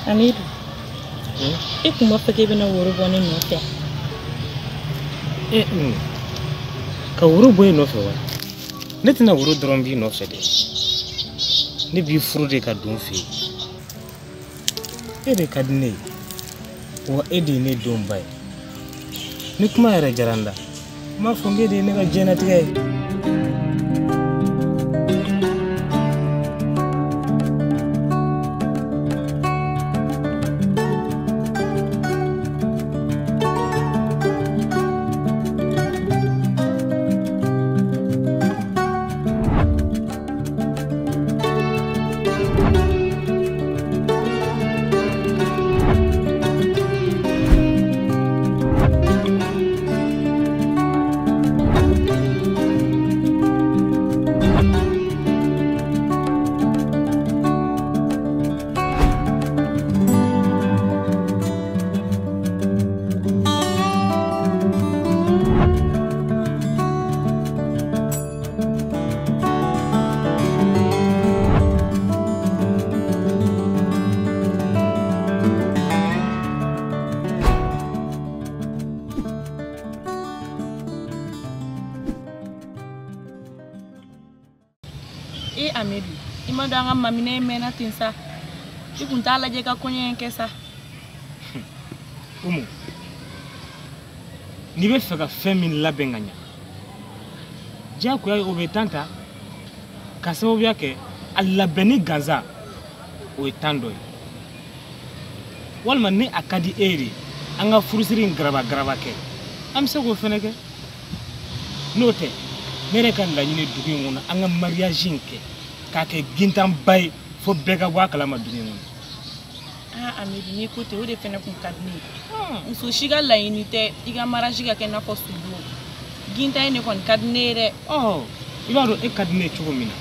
Amidou, e kun b'a fɔ k'e bɛna woro bɔ ne nɔfɛ. Ka woro bɔ e nɔfɛ wa? Ne tɛna woro dɔrɔn b'i nɔfɛ dɛ. Ne b'i furu de ka don fɛ yen. E de ka di ne ye. Wa e de ye ne denw ba ye. Ni kuma yɛrɛ diyara n da, n b'a fɔ k'e de ye ne ka diɲɛlatigɛ ye. Amidou, i ma dɔn an ka maminɛ in mɛnna ten sa. I kun t'a lajɛ ka kɔɲɔ in kɛ sa. Umu, n'i bɛ fɛ ka fɛn min labɛn ka ɲa, diyagoya o bɛ tan ta ka sababuya kɛ a labɛnni gansan o ye tan dɔ ye. Walima ni a ka di e ye de, an ka furusiri in garaba garaba kɛ, an bɛ se k'o fɛnɛ kɛ. N'o tɛ, ne yɛrɛ ka laɲini dugu in kɔnɔ, an ka mariage in kɛ k'a kɛ gintanba ye fo bɛɛ ka bɔ a kalama dugu in kɔnɔ. Ah Amidou, n'i ko ten o de fɛnɛ kun ka di ne ye. Muso si ka laɲini tɛ i ka mariage ka kɛ i n'a fɔ sudon. Gintan in de kɔni ka di ne ye dɛ. I b'a dɔn e ka di ne ye cogo min na,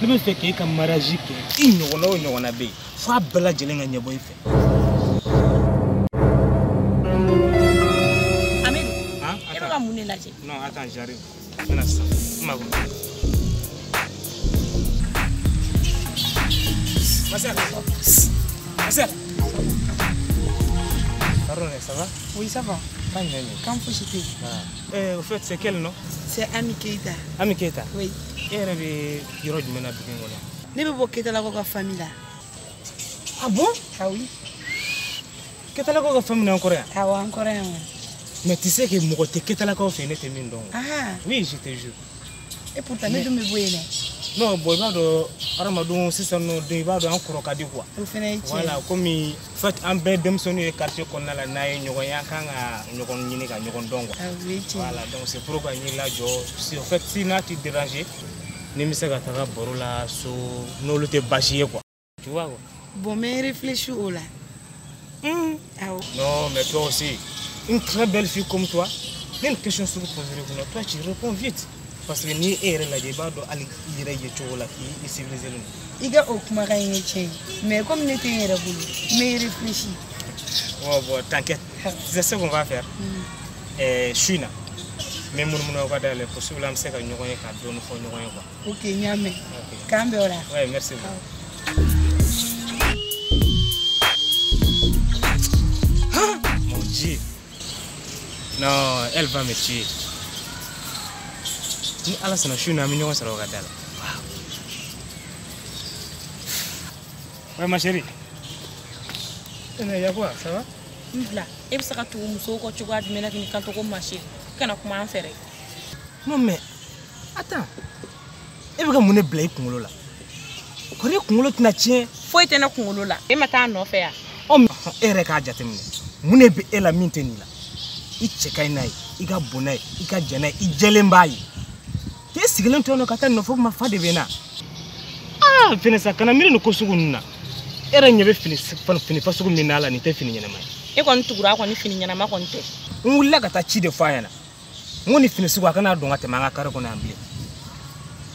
ne bɛ fɛ k'e ka mariage kɛ i ɲɔgɔnna o ɲɔgɔnna bɛ yen f'a bɛɛ lajɛlen ka ɲɛbɔ i fɛ. Amidou, e bɛ ka mun de lajɛ? Non, attends, j'arrive. N bɛna sisan, n makɔnɔ. Marcel, Marcel. Pardon, ça va? Oui, ça va. Quand vous citez. Au fait, c'est quel nom? C'est Ami Keita. Ami Keita? Oui. E yɛrɛ bɛ yɔrɔ jumɛn na dugu in kɔnɔ? Ne bɛ bɔ Ketalakaw ka famille la. Ah bon? Ah oui. Ketalakaw ka famille na an kɔrɔ yan? Awɔ, an kɔrɔ yan. Mais tu sais que mɔgɔ tɛ Ketalakaw fɛ ne tɛ min dɔn. Ah. Oui, je te jure. Et pourtant, ne dun bɛ bɔ yen dɛ. Non, bon, i b'a dɔn hadamadenw sisan nɔ den i b'a dɔn an kɔrɔ ka di quoi. O fana ye tiɲɛ ye. Voilà, komi en fait an bɛɛ denmisɛnninw ye quartier kɔnɔna la n'an ye ɲɔgɔn ye an kan ka ɲɔgɔn ɲini ka ɲɔgɔn dɔn quoi. Ah, o ye tiɲɛ ye. Voilà, donc c'est pourquoi n y'i lajɔ. Si en fait si n'a t'i déranger, ni n bɛ se ka taga baro la so n'olu tɛ baasi ye quoi. Tu vois quoi. Bon, n bɛ réfléchir o la. Awɔ. Non, mais toi aussi, une très belle fille comme toi, ni une question se pose kunna, toi tu réponds vite. Parce que n'i e yɛrɛ lajɛ i b'a dɔn hali i yɛrɛ ye cogo la k'i civilisé don. I ka o kumakan in ye tiɲɛ ye, mais comme ne tɛ n yɛrɛ bolo, n bɛ réfléchir. Bon, bon, t'inquiète. C'est ce qu'on va faire. Su in na, n bɛ munumunu aw ka dayɛlɛ possible an bɛ se ka ɲɔgɔn ye ka dɔɔni fɔ ɲɔgɔn ye quoi. Ok, n y'a mɛn. K'an bɛn o la. Ouais, merci beaucoup. Mon Dieu. Non, elle va me tuer. Ni Ala sɔnna su in na an bɛ ɲɔgɔn sɔrɔ o ka da la. Ouais, ma chérie. Eh, y'a quoi, ça va? N bila, e bɛ se ka tugu musow kɔ cogoya jumɛn na k'i kanto ko ma chérie? I kana kuma an fɛ dɛ. Non mais, attends. E bɛ ka mun de bila i kunkolo la? Kɔri e kunkolo tɛna tiɲɛ. Foyi tɛ ne kunkolo la. E ma taa a nɔfɛ yan? Ɔ, e yɛrɛ k'a jateminɛ. Mun de bɛ e la min tɛ nin la? I cɛ ka ɲi n'a ye, i ka bon n'a ye, i ka jan n'a ye, i jɛlen b'a ye. K'e sigilen to yen nɔ ka taa nɔfɛ kuma fa de bɛ n na. Ah, Vanessa, kana miiri nin ko sugu ninnu na. E yɛrɛ ɲɛ bɛ fini fasugu min na la, nin tɛ fini ɲɛnama ye. E kɔni tugura a kɔni fini ɲɛnama kɔni tɛ. N wulila ka taa ci de fɔ a ɲɛna. N ko nin fini sugu a kana don ka tɛmɛ an ka kare kɔnɔ yan bilen.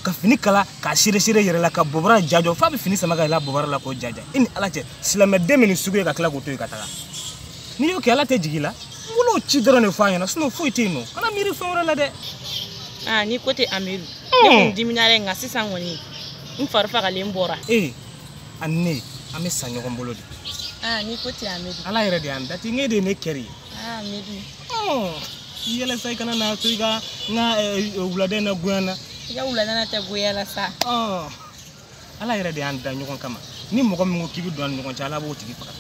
Ka fini kala k'a seere seere yɛrɛ la ka bobara jajɔ f'a bɛ fini sama ka yɛlɛ bobara la k'o jaja. I ni Ala cɛ, silamɛden bɛ nin sugu ye ka tila k'o to yen ka taga. N'i y'o kɛ Ala tɛ jigin i la. N wolo ci dɔrɔn de fɔ a ɲɛna, sinon foyi tɛ yen nɔ. Kana miiri fɛn wɛrɛ la dɛ. Ah, n'i ko ten Amidu, ne kun dimina dɛ, nka sisan kɔni n fari fagalen bɔra. Ee, ani ne, An bɛ sa ɲɔgɔn bolo de. Aa n'i ko ten Amidu. Ala yɛrɛ de y'an da ten, e de ye ne kɛri ye. Aa Amidu. I yɛlɛ sa i kana n'a to i ka n ka wulada in na goya n na. I ka wulada na tɛ goya la sa. Ala yɛrɛ de y'an da ɲɔgɔn kama. Ni mɔgɔ min ko k'i bɛ don an ni ɲɔgɔn cɛ, Ala b'o tigi faga.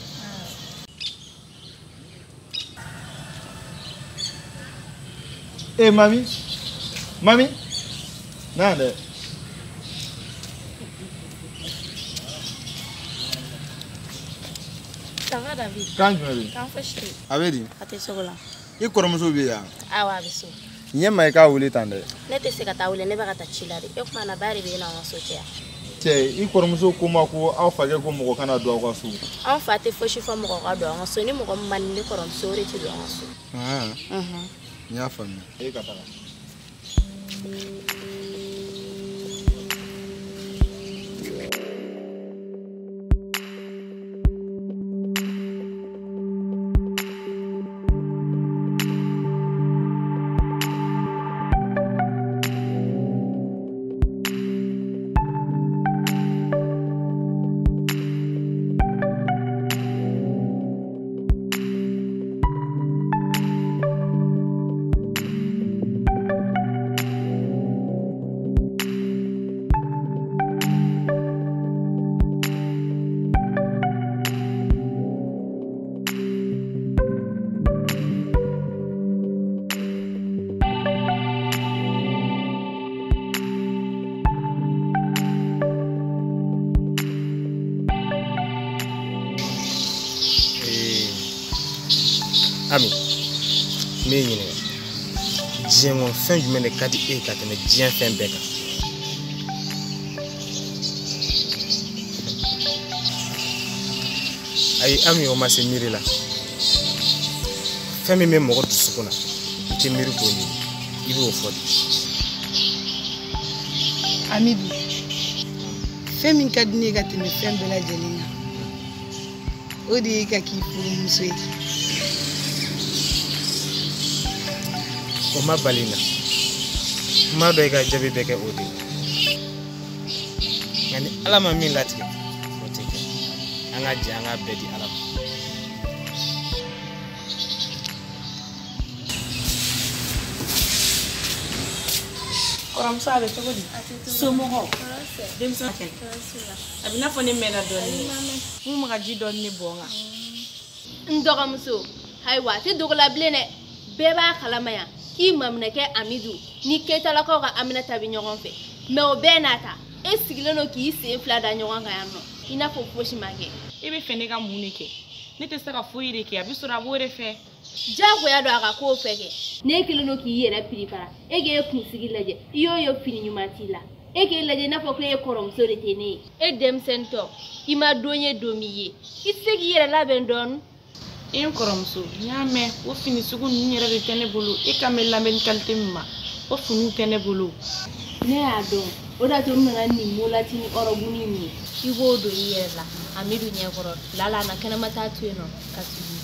Eh mami, mami, na yan dɛ. Ça va David? Kan jumɛn bɛ yen? Kan fosi tɛ yen. A bɛ di? A tɛ cogo la. I kɔrɔmuso bɛ yan? Awɔ a bɛ so. Ɲɛ ma i k'a wele tan dɛ. Ne tɛ se ka taa wele, ne bɛ ka taa ci la de. E kuma na ba de bɛ e n'anw ka so cɛ yan. Cɛ, i kɔrɔmuso ko n ma ko aw fakɛ ko mɔgɔ kana don aw ka so. Anw fa tɛ fosi fɔ mɔgɔ ka don an ka so. Ni mɔgɔ min man di ne kɔrɔmuso o de tɛ don an ka so. N y'a faamuya. E ka taga. Ami, n b'i ɲininka diɲɛ kɔnɔ fɛn jumɛn de ka di e ye ka tɛmɛ diɲɛ fɛn bɛɛ kan? Ayi Ami, o ma se miiri la. Fɛn min bɛ mɔgɔ dusukun na, i tɛ miiri k'o ɲini, i b'o fɔ de. Amidu, fɛn min ka di ne ye ka tɛmɛ fɛn bɛɛ lajɛlen kan, o de ye ka k'i furumuso ye. O ma bali n na. N m'a dɔn i ka jaabi bɛ kɛ o de ye. Nka ni Ala ma min latigɛ, o tɛ kɛ. An ka jɛ an k'a bɛɛ di Ala ma. Kɔrɔmuso a bɛ cogo di? Somɔgɔw? Denmisɛnw? A bɛ i n'a fɔ ne mɛnna dɔɔnin. N kun bɛ ka ji dɔɔnin de bɔn n kan. N dɔgɔmuso, ayiwa a tɛ dogo la bilen dɛ. Bɛɛ b'a kalama yan k'i maminɛkɛ Amidu ni Keyitalakaw ka Aminata bɛ ɲɔgɔn fɛ. Mɛ o bɛɛ n'a ta, e sigilen don k'i sen fila da ɲɔgɔn kan yan nɔ, i n'a fɔ fosi ma kɛ. E bɛ fɛ ne ka mun de kɛ? Ne tɛ se ka foyi de kɛ, a bɛ sɔrɔ a b'o de fɛ. Diyagoya don a ka kow fɛ kɛ. N'e kɛlen don k'i yɛrɛ piripara, e k'e kunsigi lajɛ, i y'o ye fini ɲuman t'i la. E k'e lajɛ i n'a fɔ ko e kɔrɔmuso de tɛ ne ye. E denmisɛnnin i ma don ye don min ye, i tɛ se k'i yɛrɛ labɛn dɔɔnin. E n kɔrɔmuso, n y'a mɛn o fini sugu ninnu yɛrɛ de tɛ ne bolo. E kan bɛ lamɛnni kalite min ma, o finiw tɛ ne bolo. Ne y'a dɔn, o de y'a to n nana nin molati ni ɔrɔbuni in ye. I b'o don i yɛrɛ la, Amidu ɲɛkɔrɔ, lala na kɛnɛma t'a to yen nɔ ka sigi.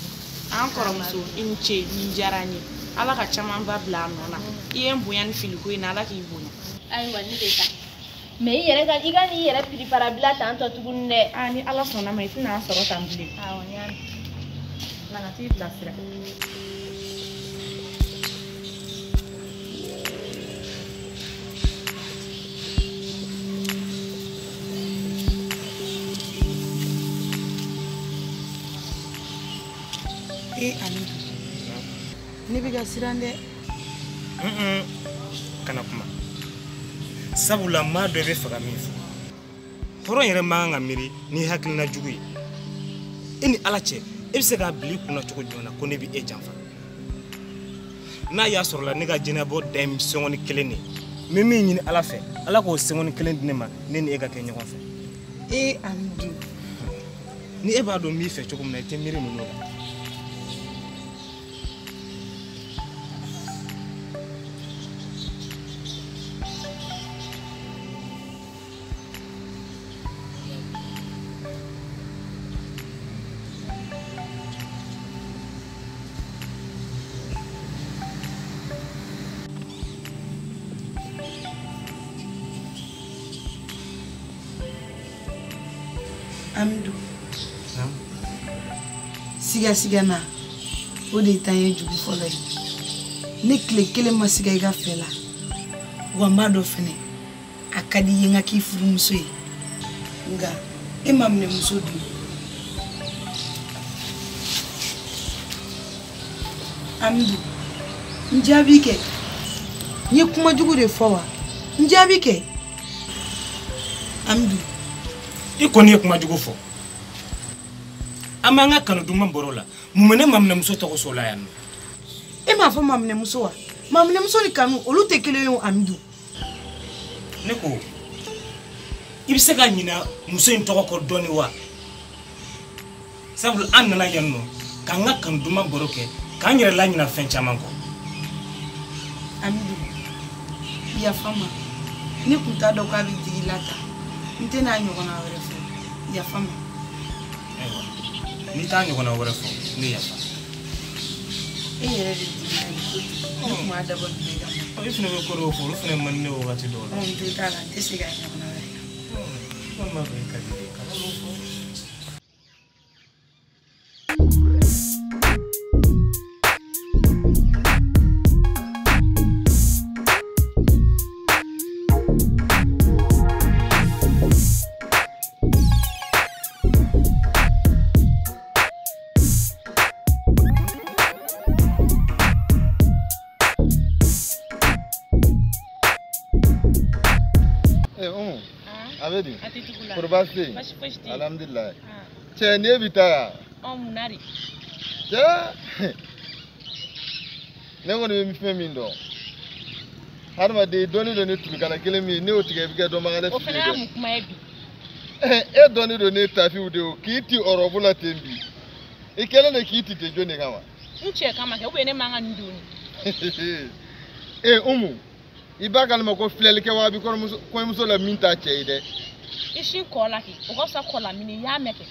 An kɔrɔmuso, i ni ce, nin diyara n ye. Ala ka camanba bila a nɔ na. I ye n bonya ni filiko in na, Ala k'i bonya. Ayiwa ne bɛ taa. Mɛ i yɛrɛ ka i ka n'i yɛrɛ piripara bila tan tɔ tuguni dɛ. Aa ni Ala sɔnna ma, i tɛna an sɔrɔ tan bilen. Awɔ n y'a mɛn. Na ka t'i bilasira. E Amidu, ne bɛ ka siran dɛ. Kana kuma. Sabula maa dɔ bɛ fɛ ka min fɔ. Hɔrɔn yɛrɛ man kan ka miiri ni hakilina jugu ye. E ni Ala cɛ, e bɛ se k'a bila i kunna cogo jumɛn na ko ne bɛ e janfa? N'a y'a sɔrɔ la ne ka jɛnɛbɔ dan ye sɛngɔni kelen de ye. N bɛ min ɲini Ala fɛ, Ala k'o sɛngɔni kelen di ne ma, ne ni e ka kɛ ɲɔgɔn fɛ. E Amidu. Ni e b'a dɔn n b'i fɛ cogo min na, i tɛ miiri ninnu la. Amidu, Siga siga na o de ye tan ye jugu fɔlɔ ye. Ne tile kelen ma siga i ka fɛ la. Wa n b'a dɔn fɛnɛ a ka di i ye n ka k'i furumuso ye. Nka e ma minɛ muso dun. Amidu, n jaabi kɛ. N ye kuma jugu de fɔ wa? N jaabi kɛ. Amidu. I kɔni ye kuma jugu fɔ. An b'an ka kanu duman bɔr'o la. Mun bɛ ne maminɛmuso tɔgɔ sɔrɔ la yan nɔ? E m'a fɔ maminɛmuso wa? Maminɛmuso ni kanu olu tɛ kelen ye o Amidu. Ne ko i bɛ se ka ɲina muso in tɔgɔ kɔ dɔɔni wa? Sabula an nana yan nɔ k'an ka kanu duman baro kɛ k'an yɛrɛ laɲina fɛn caman kɔ. Amidu, yafa n ma. Ne tun t'a dɔn k'a bɛ digi i la tan. N tɛna a ɲɔgɔnna wɛrɛ fɔ. Yafa n ma. Ayiwa, n'i t'a ɲɔgɔnna wɛrɛ fɔ, ne yafa. E yɛrɛ de dimina bi kojugu. Ne tun b'a dabɔ nin bɛɛ kama. I fana bɛ ko dɔw fɔ olu fana man di ne ye wagati dɔw la. N jo t'a la, n tɛ segin a ɲɔgɔnna wɛrɛ kan. N kɔni b'a fɛ i ka di ne ye, kana n'o fɔ. Kɔri baasi tɛ yen? Baasi fosi tɛ yen. Alhamdulilayi. Cɛ ni e bɛ taa yan? Ɔ mun na de? Cɛ ne kɔni bɛ fɛn min dɔn hadamaden dɔnni don ni tulukala kelen min ye ne y'o tigɛ i bɛ kɛ dɔnbaga dɛ. O fana y'a mun kuma ye bi? E dɔnni don ne tafiw de o k'i ti ɔrɔbu la ten bi i kɛlen de k'i ti ten jɔn de kama? N cɛ kama kɛ ou bien ne man ka nin doni. Ee Umu i b'a kalama ko filɛlikɛ wa bɛ kɔɲɔmuso la min t'a cɛ ye dɛ. I sin kɔ la kɛ o ka fisa kɔ la mini i y'a mɛn kɛ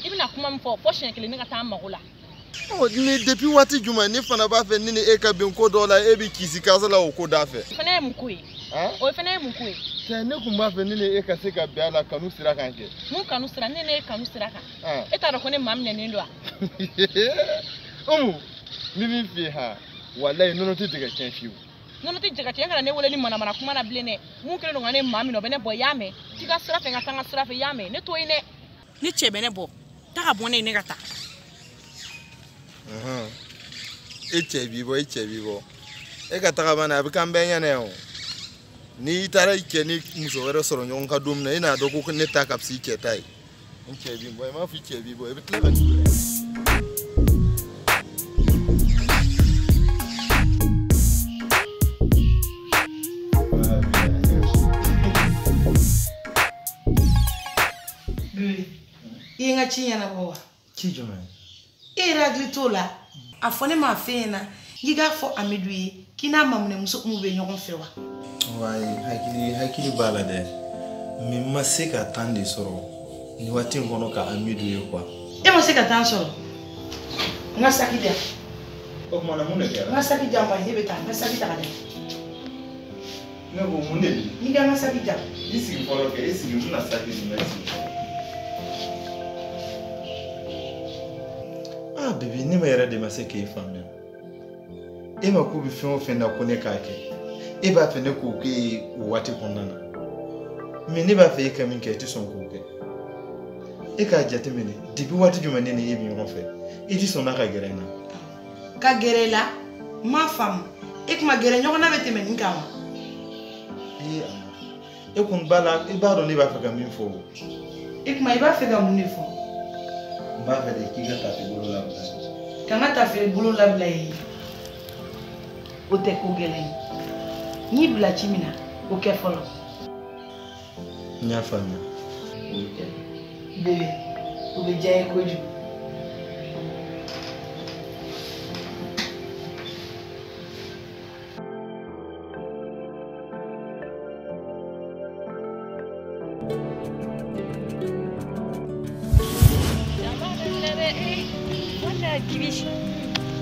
i bɛna kuma min fɔ fɔ siɲɛ kelen ne ka taa n mago la. Ni depuis waati jumɛn ne fana b'a fɛ ne ni e ka bɛn ko dɔw la e bɛ kisi kasa la o ko da fɛ. O fana ye mun ko ye? O fana ye mun ko ye? Cɛ ne tun b'a fɛ ne ni e ka se ka bɛn a la kanu sira kan kɛ. Mun kanu sira? Ne ni e kanu sira kan. E t'a dɔn ko ne maa minɛnen don wa? Umu n bɛ min f'i ye han walayi nɔnɔ tɛ jɛgɛ tiɲɛ fiyewu. Nɔnɔ tɛ jɛgɛ tiɲɛ kana ne wele ni manamana kuma na bilen dɛ. Mun kɛlen don ka ne maa minɛ o bɛ ne bɔ i y'a mɛn. T'i ka sira fɛ n ka taa n ka sira fɛ i y'a mɛn ne t'o ye dɛ. Ni cɛ bɛ ne bɔ taa ka bɔ ne ye ne ka taa. E cɛ b'i bɔ e cɛ b'i bɔ e ka taga bana a bɛ k'an bɛɛ ɲɛna yan o. N'i taara i cɛ ni muso wɛrɛ sɔrɔ ɲɔgɔn kan don min na e n'a dɔn ko ne ta ka fisa i cɛ ta ye. N cɛ b'i bɔ i m'a fɔ i cɛ b'i bɔ i bɛ tila ka nin. I ye n ka ci ɲɛnabɔ wa? Ci jumɛn? E yɛrɛ hakili t'o la. A fɔ ne m'a f'e ɲɛna k'i k'a fɔ Amidu ye k'i n'a maminɛmuso Umu bɛ ɲɔgɔn fɛ wa? Wayi hakili b'a la dɛ. Mais n ma se ka temps de sɔrɔ nin waati in kɔnɔ ka Amidu ye quoi. E ma se ka temps sɔrɔ? N ka saki di yan. O tuma na mun de kɛra? N ka saki di yan ba ne bɛ taa n ka saki ta ka di yan. Ne ko mun de bi? N'i ka n ka saki di yan. I sigi fɔlɔ kɛ i sigi n bɛna saki d'i ma i sigi. Ah bébé ne ma yɛrɛ de ma se k'e faamuya. E ma k'u bɛ fɛn o fɛn na ko ne k'a kɛ. E b'a fɛ ne k'o k'e ye o waati kɔnɔna na. Mais ne b'a fɛ e ka min kɛ i tɛ sɔn k'o kɛ. E k'a jateminɛ depuis waati jumɛn ne ni e bɛ ɲɔgɔn fɛ i tɛ sɔn n'a ka gɛrɛ n na. Ka gɛrɛ i la n m'a faamu e kuma gɛrɛ ɲɔgɔn na bɛ tɛmɛ nin kan wa? Ee e kɔni b'a la i b'a dɔn ne b'a fɛ ka min fɔ o. E kuma i b'a fɛ ka mun de fɔ? N b'a fɛ de k'i ka tafe bolo labila. Ka n ka tafe bolo labila yen o tɛ ko gɛlɛn ye. N y'i bila ci min na o kɛ fɔlɔ. N y'a faamuya. Bébé o bɛ diya n ye kojugu.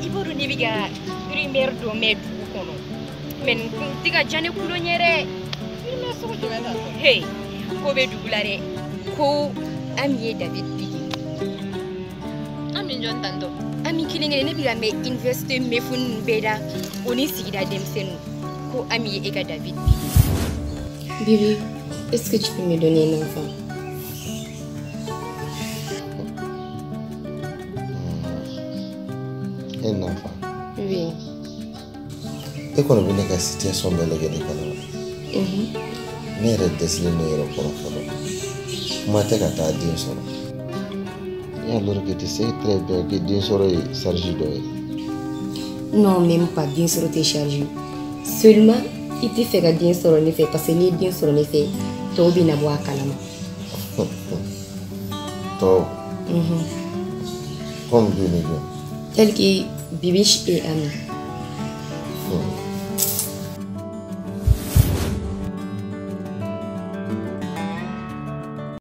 I b'o dɔn ne bɛ ka rumeur dɔ mɛn dugu kɔnɔ mɛ nin kun tɛ ka diya ne kulo ɲɛ dɛ. Rumeur sugu jumɛn ta? Hey, ko bɛ dugu la dɛ ko Ami ye David piqué. Ami jɔn tantɔ? Ami kelen kelen ne bɛ ka mɛn université mefu ninnu bɛɛ da o ni sigida denmisɛnninw ko Ami ye e ka David bi. Bébé, est-ce que tu peux me donner un enfant? Un enfant? Oui. E kɔni bɛ ne ka situation bɛɛ lajɛlen kalama. Ne yɛrɛ dɛsɛlen don yɛrɛ kɔrɔ fɔlɔ. Kuma tɛ ka taa den sɔrɔ. Et alors que tu sais très bien que den sɔrɔ ye charge dɔ ye. Non, même pas den sɔrɔ tɛ charge. Seulement i tɛ fɛ ka den sɔrɔ ne fɛ parce que n'i ye den sɔrɔ ne fɛ tɔw bɛ na bɔ a kalama. Tɔw? Comme jɔn ni jɔn? Tel que Bibiche et Ami.